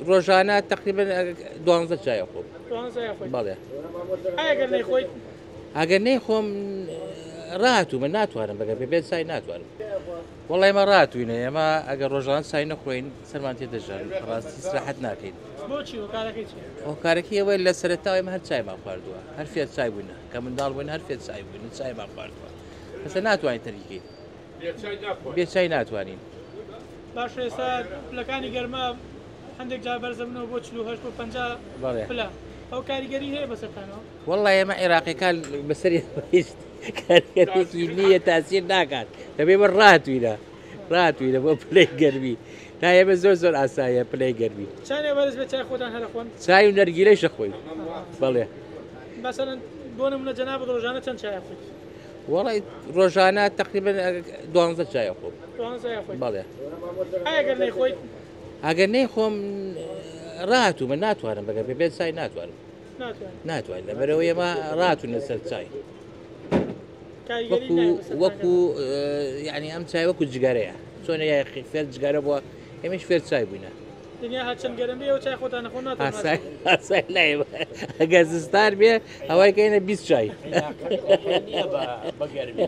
ڕۆژانە تقریبا 12 چای خۆم. بەڵێ. ئەگەر نەیخۆیت؟ ئەگەر نەیخۆم ڕاتوو من ناتوانم بەگەر بێت چای ناتوانم. وەڵای ئێمە ڕاتوینە، ئێمە ئەگەر ڕۆژان چای نەخۆین سەرمان تێدەژان، ڕاستی سراحەت ناکەین. بۆچی؟ هۆکارەکەی چییە؟ هۆکارەکەی ئەوەیە لە سەرەتاوە ئێمە هەر چایمان خواردووە، هەر فێر چای بووینە، کە منداڵ بووین هەر فێر چای بووین، چایمان خواردووە، ئێستا ناتوانین تەرکیکەین، بێ چای ناتوانین. باشە ئێستا پلەکانی گەرما هەندێک جار بەرزەبنەوە بۆ 48 بۆ 50 پلە، ئەو کاریگەری هەیە بەسەرتانەوە؟ وەڵڵا ئێمە عێراقیەکان بەسەر هیچ کاریگەرێکی نییە، تاسیر ناکات، دەبێ بە ڕاتوینە ڕاتوینە بۆ پلەی گەرمی. تا ئێمە زۆر زۆر ئاساییە پلەی گەرمی. چانێ بەرز بێت چای خۆتان هەر ئەخۆن؟ چای و نەرگیلەیش ئەخۆین. بەڵێ. مەسەلەن بۆ نمونە جەنابت ڕۆژانە چەند چای ئەخۆیت؟ وەڵای ڕۆژانە تقریبا 12 چای ئەخۆم. 12 چای ئەخۆیت؟ بەڵێ. ئەگەر نەیخۆیت؟ ئەگەر نەیخۆم ڕاتوو من ناتوانم بەگەر بێت چای ناتوانم. ناتوانین، لەبەرەوە ئێمە ڕاتوون لەسەر چای. وەکو وەکو یعنی ئەم چای وەکو جگەرەیە، چۆنە یاخی فێر جگەرە بووە، ئێمەش فێر چای بووینە. دنیا هەرچەند گەرم بێ ئەو چای خۆتان نەخۆن ناتوانن. ئاسای ئاسای لای ئەگەر زستان بێ ئەوەی کەینە 20 چای. بە گەرمی.